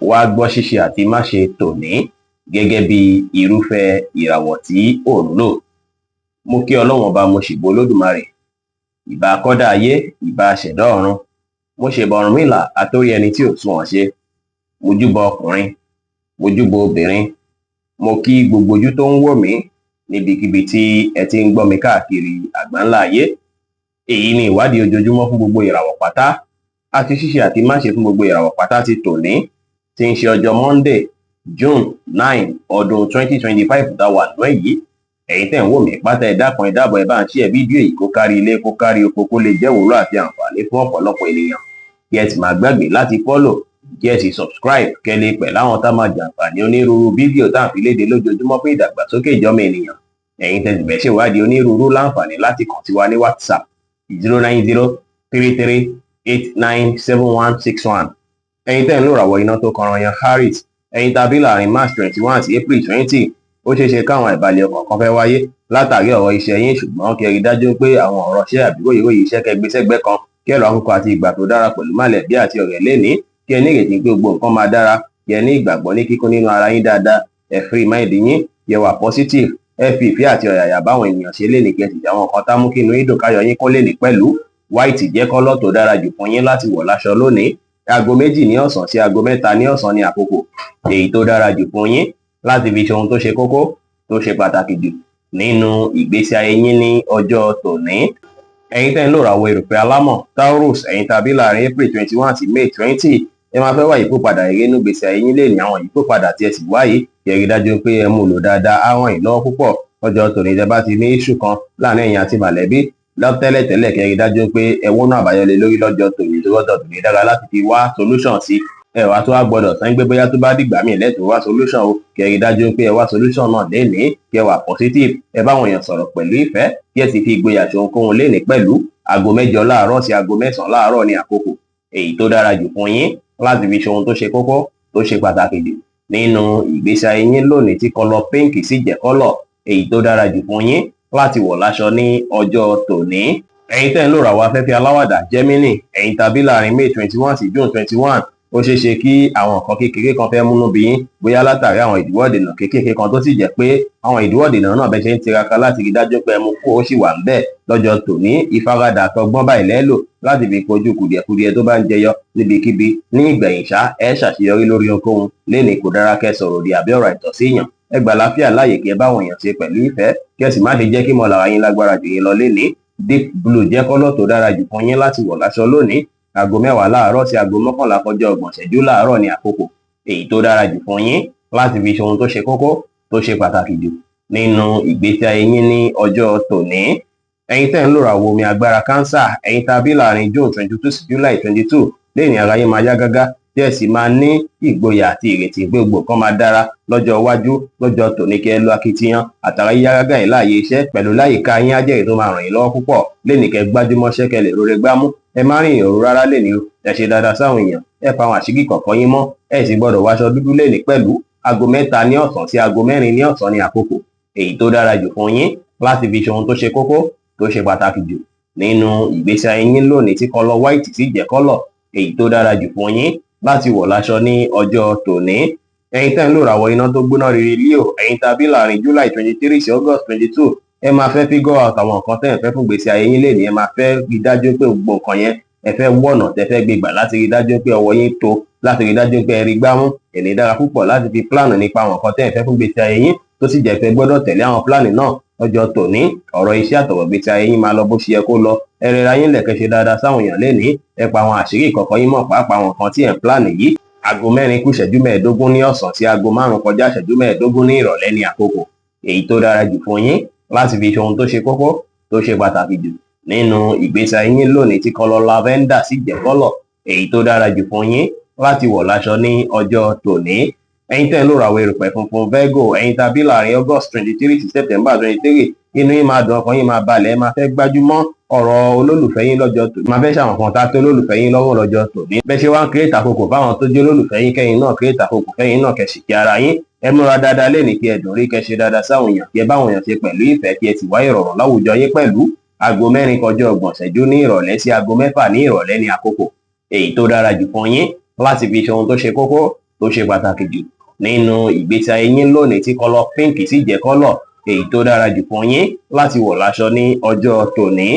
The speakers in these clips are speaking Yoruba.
Wá gbọ́ ṣíṣe àti máṣe tòní gẹ́gẹ́ bí irúfẹ́ ìràwọ̀ tí ò ń lò. Mo kí Ọlọ́run Ọba, mo ṣèbà Olódùmarè, ìbà akọ́dá ayé, ìbà aṣẹ̀dá ọ̀run. Mo ṣèbà Ọ̀rúnmìlà, atórí ẹni tí ò sunwọ̀n ṣe. Mo júbà ọkùnrin, mo júbà obìnrin, mo kí gbogbo ojú tó ń wò mí níbikíbi tí ẹ ti ń gbọ́ mi káàkiri àgbáńlá ayé. Èyí ni ìwádìí ojoojúmọ́ fún gbogbo ìràwọ̀ pátá àti ṣíṣe àti máṣe fún gbogbo ìràwọ̀ pátá ti tòní, tí ń ṣe ọjọ́ Monday, June 9, ọdún 2025 tá a wà nínú èyí. Ẹ̀yin tẹ̀ ń wò mí pátá, ẹ dákun, ẹ dábọ̀, ẹ bá ń share fídíò yìí kó kárí ilé, kó kárí oko, kó lè jẹ́ ìwúlò àti àǹfààní fún ọ̀pọ̀lọpọ̀ ènìyàn, kí ẹ sì má gbàgbé láti follow, kí ẹ sì subscribe, kẹ́ lè pẹ̀ láwọn tá máa jàǹfààní onírúurú fídíò tá à ń fi léde lójoojúmọ́ fún ìdàgbàsókè ìjọ́mọ ènìyàn. Ẹ̀yin tẹ́ sì fẹ́ ṣèwádìí onírúurú, láǹfààní láti kàn sí wa ní WhatsApp, 09033897161. Ẹ̀yin tẹ́ ń lò ràwọ̀ iná tó kanran yan Aries, ẹ̀yin tàbí láàrin March 21 sí April 20, ó ṣeé ṣe káwọn àìbalẹ̀ ọkàn kan fẹ́ wáyé látàrí ọ̀rọ̀ iṣẹ́ yín, ṣùgbọ́n kí ẹ rí dájú pé àwọn ọ̀rọ̀ iṣẹ́ àbí ròyìnròyìn iṣẹ́ kẹ́ gbé sẹ́gbẹ́ kan, kí ẹ lọ àkókò àti ìgbà tó dára pẹ̀lú mọ̀lẹ́bí àti ọ̀rẹ́ lénìí, kí ẹ ní ìrètí pé gbogbo nǹkan máa dára, kí ẹ ní ìgbàgbọ́ ní kíkún nínú ara yín dáadáa. Ẹ free mind yín, kí ẹ wà positive, ẹ fi ìfẹ́ àti ọ̀yàyà báwọn ènìyàn ṣe lénìí, kí ẹ sì jáwọn nǹkan tá mú kí inú yín dùn, káyọ̀ yín kún lénìí pẹ̀lú. White jẹ́ colour tó dára jù fún yín láti wọ̀ láṣọ lónìí. Aago 2 ní ọ̀sán sí aago 3 ní ọ̀sán ní àkókò èyí tó dára jù fún yín láti fi ṣe ohun tó ṣe kókó, tó ṣe pàtàkì jù nínú ìgbésí ayé yín ní ọjọ́ tòní. Ẹ̀yin tẹ́ ń lò ràwọ̀ erùpẹ̀ alámọ̀ Taurus, ẹ̀yin tàbí láàrin April 21 sí May 20, ẹ máa fẹ́ wá ìyípòpadà rere nínú ìgbésí ayé yín lè ní. Àwọn ìyípòpadà tí ẹ sì wá yìí, kí ẹ rí dájú pé ẹ mú lò dáadáa, á ràn yín lọ́wọ́ púpọ̀ lọ́jọ́ tòní. Tẹ́ bá ti ní issue kan láàrin ẹ̀yin àti mọ̀lẹ́bí tẹ́lẹ̀tẹ́lẹ̀, kí ẹ rí dájú pé ẹ wọ́nà àbáyọ lé lórí lọ́jọ́ tòní, tó lọ́jọ́ tòní dára láti fi wá solution sí. Ẹ wá tó wá gbọ́dọ̀ sàn gbé bóyá tó bá dìgbà míì lẹ́tọ̀ọ́ wá solution o. Kí ẹ rí dájú pé ẹ wá solution náà lénìí, kí ẹ wà positive, ẹ bá àwọn èèyàn sọ̀rọ̀ pẹ̀lú ìfẹ́, kí ẹ sì fi ìgboyà ṣe ohunkóhun lénìí pẹ̀lú. Aago 8 láàárọ̀ sí aago 9 láàárọ̀ ní àkókò èyí tó dára jù fún yín láti fi ṣe ohun tó ṣe kókó, tó ṣe pàtàkì jù nínú ìgbésí ayé yín lónìí, tí colour pink sì jẹ́ colour èyí tó dára jù fún yín láti wọ̀ láṣọ ní ọjọ́ tòní. Ẹ̀yin tẹ́ ń lò ràwọ̀ afẹ́fẹ́ aláwàdà Gemini, ẹ̀yin tàbí láàrin May 21 sí June 21, ó ṣeé ṣe kí àwọn nǹkan kékeré kan fẹ́ múnú bí yín, bóyá látàrí àwọn ìdíwọ́ ìdènà kékeré kan, tó sì jẹ́ pé àwọn ìdíwọ́ ìdènà náà, bẹ́ẹ̀ ṣe ń tiraka láti rí dájú pé ẹ mú kó, ó sì wà ńbẹ̀ lọ́jọ́ tòní. Ìfaradà àtọgbọ́n báyìí lẹ́lò láti fi kojú kùdìẹ̀kudiẹ tó bá ń jẹyọ níbikíbi. Ní ìgbẹ̀yìn ṣá, ẹ ṣàṣeyọrí lórí ohunkóhun lénìí. Kò dára kẹ́ sọ̀rọ̀ òdì àbí ọ̀rọ̀ àìtọ́ sí èèyàn. Ẹ gbà láfíà láàyè kí ẹ báwọn èèyàn ṣe pẹ̀lú ìfẹ́, kí ẹ sì má ṣe jẹ́ kí mọ̀lára yín lágbára jù yín lọ lénìí. Deep blue jẹ́ colour tó dára jù fún yín láti wọ̀ láṣọ lónìí. Aago 10 láàárọ̀ sí aago 11 kọjá 30 ìṣẹ́jú láàárọ̀ ní àkókò èyí tó dára jù fún yín láti fi ṣe ohun tó ṣe kókó, tó ṣe pàtàkì jù nínú ìgbésí ayé yín ní ọjọ́ tòní. Ẹ̀yin tẹ́ ń lò ràwọ̀ omi agbára Cancer, ẹ̀yin tàbí láàrin June 22 sí July 22, lẹ́yìn ara yín máa yá gágá, tí ẹ sì máa ní ìgboyà àti ìrètí pé gbogbo nǹkan máa dára lọ́jọ́ iwájú. Lọ́jọ́ tòní, kí ẹ lo akitiyan àtàrà yíyá gágá yìí láàyè iṣẹ́ pẹ̀lú láyìíká yín, á jẹ́ èyí tó máa ràn yín lọ́wọ́ púpọ̀ lẹ́nìí. Kẹ́ gbájúmọ́ṣẹ́, kẹ́ lè rore gbámú. Ẹ má rìn òru rárá lẹ́nìí o. Ẹ ṣe dáadáa sáwọn èèyàn, ẹ pa àwọn àṣírí kọ̀ọ̀kan yín mọ́. Ẹ sì gbọ́dọ̀ wáṣọ dúdú lẹ́nìí pẹ̀lú. Aago 3 ní ọ̀sán sí aago 4 ní ọ̀sán ní àkókò èyí tó dára jù fún yín láti fi ṣe ohun tó ṣe kókó, tó ṣe pàtàkì jù nínú ìgbésí ayé yín lónìí, tí colour white sì jẹ́ colour èyí tó dára jù fún yín láti wọ̀ láṣọ ní ọjọ́ tòní. Ẹ̀yin tẹ́ ń lò ràwọ̀ iná tó gbóná riri Leo, ẹ̀yin tàbí láàrin July 23 sí August 22, ẹ máa fẹ́ figure out àwọn nǹkan tẹ́ ẹ̀ fẹ́ fún ìgbésí ayé yín lénìí. Ẹ máa fẹ́ rí dájú pé gbogbo nǹkan yẹn, ẹ fẹ́ wọ̀nà tẹ́ fẹ́ gbé gbà láti rí dájú pé ọwọ́ yín tó, láti rí dájú pé ẹ rí gbámú. Èní dára púpọ̀ láti fi plan nípa àwọn nǹkan tẹ́ ẹ fẹ́ fún ìgbésí ayé yín, tó sì jẹ́ pé gbọ́dọ̀ tẹ̀lé àwọn plan náà lọ́jọ́ tòní. Ọ̀rọ̀ iṣẹ́ àtọ̀rọ̀ ìgbésí ayé yín máa lọ bó ṣe yẹ kó lọ. Ẹ rẹra yín lẹ̀kẹ́, ṣe dáadáa sáwọn èèyàn lénìí. Ẹ pa àwọn àṣírí ìkọ̀kọ̀ yín mọ́, pàápàá àwọn nǹkan tí ẹ̀ ń plan yìí. Aago 4 kù ìṣẹ́jú 15 ní ọ̀sán sí aago 5 kọjá ìṣẹ́jú 15 ní ìrọ̀lẹ́ ní àkókò èyí tó dára jù fún yín láti fi ṣe ohun tó ṣe kókó, tó ṣe pàtàkì jù nínú ìgbésí ayé yín lónìí, tí colour lavender sì jẹ́ colour èyí tó dára jù fún yín láti wọ̀ láṣọ ní ọjọ́ tòní. Ẹ̀yin tẹ́ ń lò ràwọ̀ erùpẹ̀ funfun Virgo, ẹ̀yin tàbí láàrin August 23 sí September 23, inú yín máa dùn, ọkàn yín máa balẹ̀. Ẹ máa fẹ́ gbájúmọ́ ọ̀rọ̀ olólùfẹ́ yín lọ́jọ́ tòní, máa fẹ́ ṣàwọn kan tá tó olólùfẹ́ yín lọ́wọ́ lọ́jọ́ tòní. Bẹ́ẹ̀ ṣe wá ń create àkókò fáwọn tó jẹ́ olólùfẹ́ yín, kẹ́yìn náà create àkókò fẹ́yìn náà, kẹ́ sì kí ara yín. Ẹ múra dáadáa lẹ́nìí, kí ẹ dùn rí, kẹ́ ṣe dáadáa sáwọn èèyàn, kí ẹ báwọn èèyàn ṣe pẹ̀lú ìfẹ́, kí ẹ sì wá ìrọ̀rùn láwùjọ yín pẹ̀lú. Aago 4 kọjá 30 ìṣẹ́jú ní ìrọ̀lẹ́ sí aago 6 ní ìrọ̀lẹ́ ní àkókò èyí tó dára jù fún yín láti fi ṣe ohun tó ṣe kókó, tó ṣe pàtàkì jù nínú ìgbésí ayé yín lónìí, tí colour pink sì jẹ́ colour èyí tó dára jù fún yín láti wọ̀ láṣọ ní ọjọ́ tòní.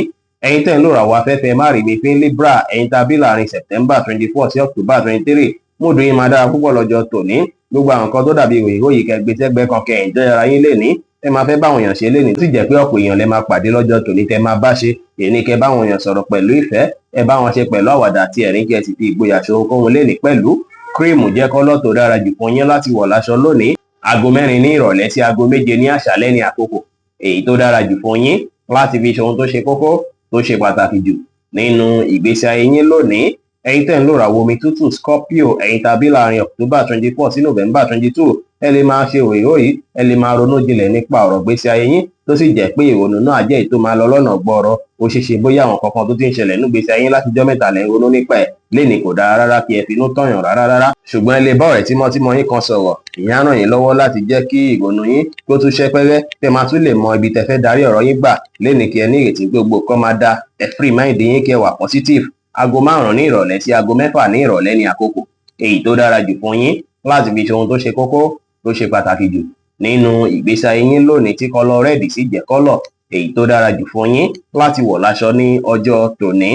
Ẹ̀yin tẹ́ ń lò ràwọ̀ afẹ́fẹ́ márìmífín Libra, ẹ̀yin tàbí láàrin September 24 sí October 23, mood yín máa dára púpọ̀ lọ́jọ́ tòní. Gbogbo àwọn nǹkan tó dàbí ìròyìn kẹgbẹ́ sẹ́gbẹ́ kan, kẹ́ enjoy ara yín lénìí. Ẹ máa fẹ́ báwọn èèyàn ṣe lénìí, tó sì jẹ́ pé ọ̀pọ̀ èèyàn lẹ máa pàdé lọ́jọ́ tòní tẹ́ máa bá ṣe. Èyí kẹ́ báwọn èèyàn sọ̀rọ̀ pẹ̀lú ìfẹ́, ẹ bá wọn ṣe pẹ̀lú àwàdà àti ẹ̀rín, kí ẹ sì fi ìgboyà ṣe ohunkóhun lénìí pẹ̀lú. Cream jẹ́ colour tó dára jù fún yín láti wọ̀ láṣọ lónìí. Aago 4 ní ìrọ̀lẹ́ sí aago 7 ní àṣálẹ́ ní àkókò èyí tó dára jù fún yín láti fi ṣe ohun tó ṣe kókó, tó ṣe pàtàkì jù nínú ìgbésí ayé yín lónìí. Ẹ̀yin tẹ́ ń lò ràwọ̀ omi tútù Scorpio, ẹ̀yin tàbí láàrin October 24 sí November 22, ẹ lè máa ṣe òyìnbó yìí, ẹ lè máa ronú jinlẹ̀ nípa ọ̀rọ̀ gbésí ayé yín, tó sì jẹ́ pé ìrònú náà jẹ́ èyí tó máa lọ lọ́nà gbọ́ọ̀rọ̀. Ó ṣeé ṣe bóyá àwọn kankan tó ti ń ṣẹlẹ̀ nígbésí ayé yín látijọ́ mẹ́ta lẹ́ ń ronú nípa ẹ̀ lénìí. Kò dára rárá kí ẹ finú tọ̀yàn rárá rárá, ṣùgbọ́n ẹ lè bá ọ̀rẹ́ tímọ́tímọ́ yín kan sọ̀rọ̀. Ìyẹn á ràn yín lọ́wọ́ láti jẹ́ kí ìrònú yín kó tún ṣẹ́ pẹ́rẹ́, tẹ́ máa tún lè mọ ibi tẹ́ fẹ́ darí ọ̀rọ̀ yín gbà lénìí. Kí ẹ ní ìrètí pé gbogbo nǹkan máa dáa. Ẹ free mind yín, kí ẹ wà positive. Aago 5 ní ìrọ̀lẹ́ sí aago 6 ní ìrọ̀lẹ́ ní àkókò èyí tó dára jù fún yín láti fi ṣe ohun tó ṣe kókó, tó ṣe pàtàkì jù nínú ìgbésí ayé yín lónìí, tí colour red sì jẹ́ colour èyí tó dára jù fún yín láti wọ̀ láṣọ ní ọjọ́ tòní.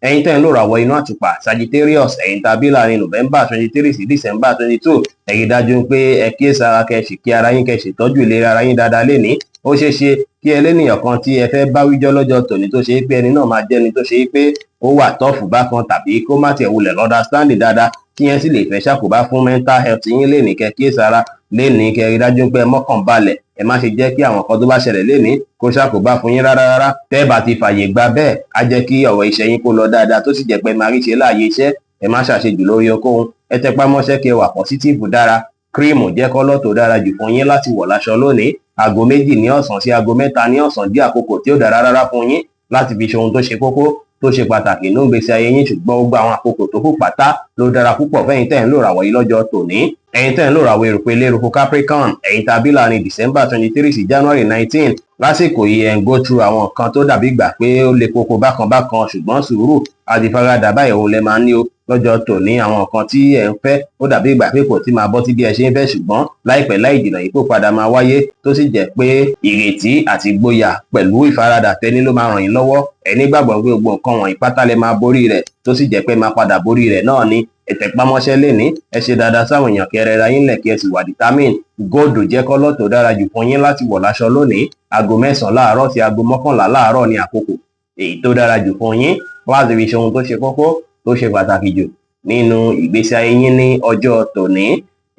Ẹ̀yin tẹ́ ń lò ràwọ̀ inú àtùpà Sagittarius, ẹ̀yin tàbí láàrin November 23 sí December 22, ẹ rí dájú pé ẹ kíyèsára, kẹ́ sì kí ara yín, kẹ́ ṣètọ́jú ìlera ara yín dáadáa lénìí. Ó ṣeé ṣe kí ẹ lénìyàn kan tí ẹ fẹ́ bá wíjọ́ lọ́jọ́ tòní, tó ṣe é pé ẹni náà máa jẹ́ni tó ṣe é pé ó wà tough bákan, tàbí kó má tiẹ̀ wulẹ̀ understanding dáadáa, kí yẹn sì lè fẹ́ ṣàkóbá fún mental health yín lénìí. Kẹ́ kíyèsára lénìí, kẹ́ rí dájú pé ẹ mọ́kàn balẹ̀. Ẹ má ṣe jẹ́ kí àwọn kan tó bá ṣẹlẹ̀ lénìí kó ṣàkóbá fún yín rárá rárá. Tẹ́ bá ti fàyè gba bẹ́ẹ̀, á jẹ́ kí ọ̀rọ̀ iṣẹ́ yín kó lọ dáadáa, tó sì jẹ́ pé máa rí ṣe láàyè iṣẹ́. Ẹ má ṣàṣejù lórí ohunkóhun. Ẹ tẹpá mọ́ṣẹ́, kí ẹ wà positive dára. Cream jẹ́ colour tó dára jù fún yín láti wọ̀ láṣọ lónìí. Aago 2 ní ọ̀sán sí aago 3 ní ọ̀sán jẹ́ àkókò tí ó dára rárá fún yín láti fi ṣe ohun tó ṣe kókó, tó ṣe pàtàkì ní ìgbésí ayé yín, ṣùgbọ́n gbogbo àwọn àkókò tó kù pátá ló dára púpọ̀ fẹ́yìn tẹ́ ń lò ràwọ̀ yìí lọ́jọ́ tòní. Ẹ̀yin tẹ́ ń lò ràwọ̀ erùpẹ̀ eléruku Capricorn, ẹ̀yin tàbí láàrin December 23 sí January 19, lásìkò yìí ẹ̀ ń go through àwọn nǹkan tó dàbí ìgbà pé ó le koko bákan bákan, ṣùgbọ́n sùúrù àti ìfaradà báyìí òun lẹ máa ní o lọ́jọ́ tòní. Àwọn nǹkan tí ẹ̀ ń fẹ́, ó dàbí ìgbà pé kò tí máa bọ́ sí bí ẹ ṣe ń fẹ́, ṣùgbọ́n láìpẹ́ láì jìnnà yìí kó padà máa wáyé, tó sì jẹ́ pé ìrètí àti ìgboyà pẹ̀lú ìfaradà tẹni ló máa ràn yín lọ́wọ́. Ẹ nígbàgbọ́ pé gbogbo nǹkan wọ̀nyí pátá lẹ máa borí rẹ̀, tó sì jẹ́ pé máa padà borí rẹ̀ náà ni. Ẹ tẹpámọ́ṣẹ́ lénìí, ẹ ṣe dáadáa sáwọn èèyàn, kí ẹ rẹra yín lẹ̀, kí ẹ sì wà determined. Gold jẹ́ colour tó dára jù fún yín láti wọ̀ láṣọ lónìí. Aago 9 láàárọ̀ sí aago 11 láàárọ̀ ní àkókò èyí tó dára jù fún yín láti fi ṣe ohun tó ṣe kókó, tó ṣe pàtàkì jù nínú ìgbésí ayé yín ní ọjọ́ tòní.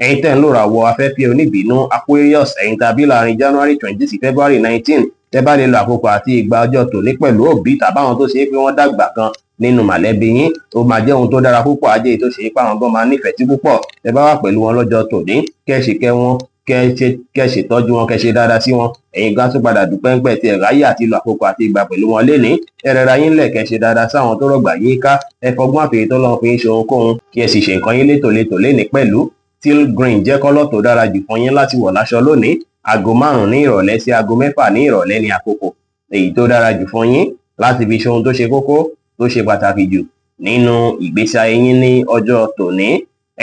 Ẹ̀yin tẹ́ ń lò ràwọ̀ afẹ́fẹ́ oníbínú Aquarius, ẹ̀yin tàbí láàrin January 20 sí February 19, tẹ́ bá lè lo àkókò àti ìgbà ọjọ́ tòní pẹ̀lú òbí tàbáwọn tó ṣe é pé wọ́n dàgbà kan nínú màlẹ́bí yín, ó máa jẹ́ ohun tó dára púpọ̀. Ajé tó ṣe é pé àwọn gan máa nífẹ̀ẹ́ sí púpọ̀. Tẹ́ bá wà pẹ̀lú wọn lọ́jọ́ tòní, kẹ́ ṣe kẹ́ wọn, kẹ́ ṣètọ́jú wọn, kẹ́ ṣe dáadáa sí wọn, ẹ̀yin gan tún padà dúpẹ́ ń pẹ́ tí ẹ̀ ráyè àti lo àkókò àti ìgbà pẹ̀lú wọn lénìí. Ẹ rẹra yín lẹ̀, kẹ́ ṣe dáadáa sáwọn tó rọ̀gbà yín ká. Ẹ fọgbọ́n àfẹ́yí tó lọ́wọ́ fi ń ṣe ohunkóhun, kí ẹ sì ṣe nǹkan yín létòlétò lénìí pẹ̀lú. Teal green jẹ́ colour tó dára jù fún yín láti wọ̀ láṣọ lónìí. Aago 5 ní ìrọ̀lẹ́ sí aago 6 ní ìrọ̀lẹ́ ní àkókò èyí tó dára jù fún yín láti fi ṣe ohun tó ṣe kókó, tó ṣe pàtàkì jù nínú ìgbésí ayé yín ní ọjọ́ tòní.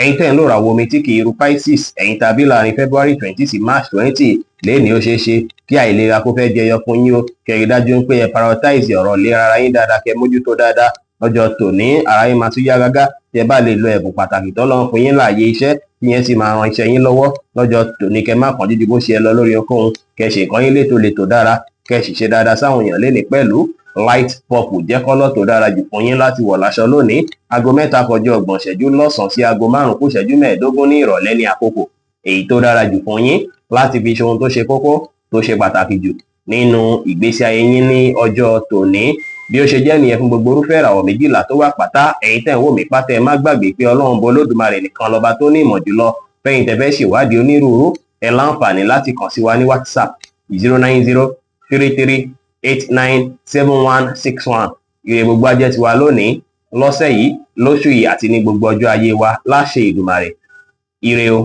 Ẹ̀yin tẹ́ ń lò ràwọ̀ omi tí kì í ru Pisces, ẹ̀yin tàbí láàrin February 20 sí March 20, lénìí ó ṣeé ṣe kí àìlera kó fẹ́ jẹyọ fún yín o. Kẹ́ rí dájú pé ẹ prioritize ọ̀rọ̀ ìlera ara yín dáadáa, kẹ́ mójútó dáadáa lọ́jọ́ tòní. Ara yín máa tún yá gágá tí ẹ bá lè lo ẹ̀bùn pàtàkì tọ́lọ́run fún yín láàyè iṣẹ́, tí yẹn sì máa ran iṣẹ́ yín lọ́wọ́ lọ́jọ́ tòní. Kẹ́ má kánjú ju bó ṣe ẹ lọ lórí ohunkóhun, kẹ́ ṣe nǹkan yín létòlétò dára, kẹ́ sì ṣe dáadáa sáwọn èèyàn lénìí pẹ̀lú. Light purple jẹ́ colour tó dára jù fún yín láti wọ̀ láṣọ lónìí. Aago 3 kọjá 30 ìṣẹ́jú lọ́sàn-án sí aago 4 kù ìṣẹ́jú 15 ní ìrọ̀lẹ́ ní àkókò èyí tó dára jù fún yín láti fi ṣe ohun tó ṣe kókó, tó ṣe pàtàkì jù nínú ìgbésí ayé yín ní ọjọ́ tòní. Bí ó ṣe jẹ́ nìyẹn fún gbogbo irúfẹ́ ìràwọ̀ 12 tó wà pátá. Ẹ̀yin tẹ́ ń wò mí pátá, ẹ má gbàgbé pé Ọlọ́run bọ Olódùmarè nìkan lọ́ba tó ní ìmọ̀ jùlọ. Fẹ́yìn tẹ́ fẹ́ ṣèwádìí onírúurú, ẹ láǹfààní láti kàn sí wa ní WhatsApp 09033897161. Ire gbogbo ajẹ́ tiwa lónìí, lọ́sẹ̀ yìí, lóṣù yìí àti ní gbogbo ọjọ́ ayé wa láṣẹ Ìdùmarè. Ire o.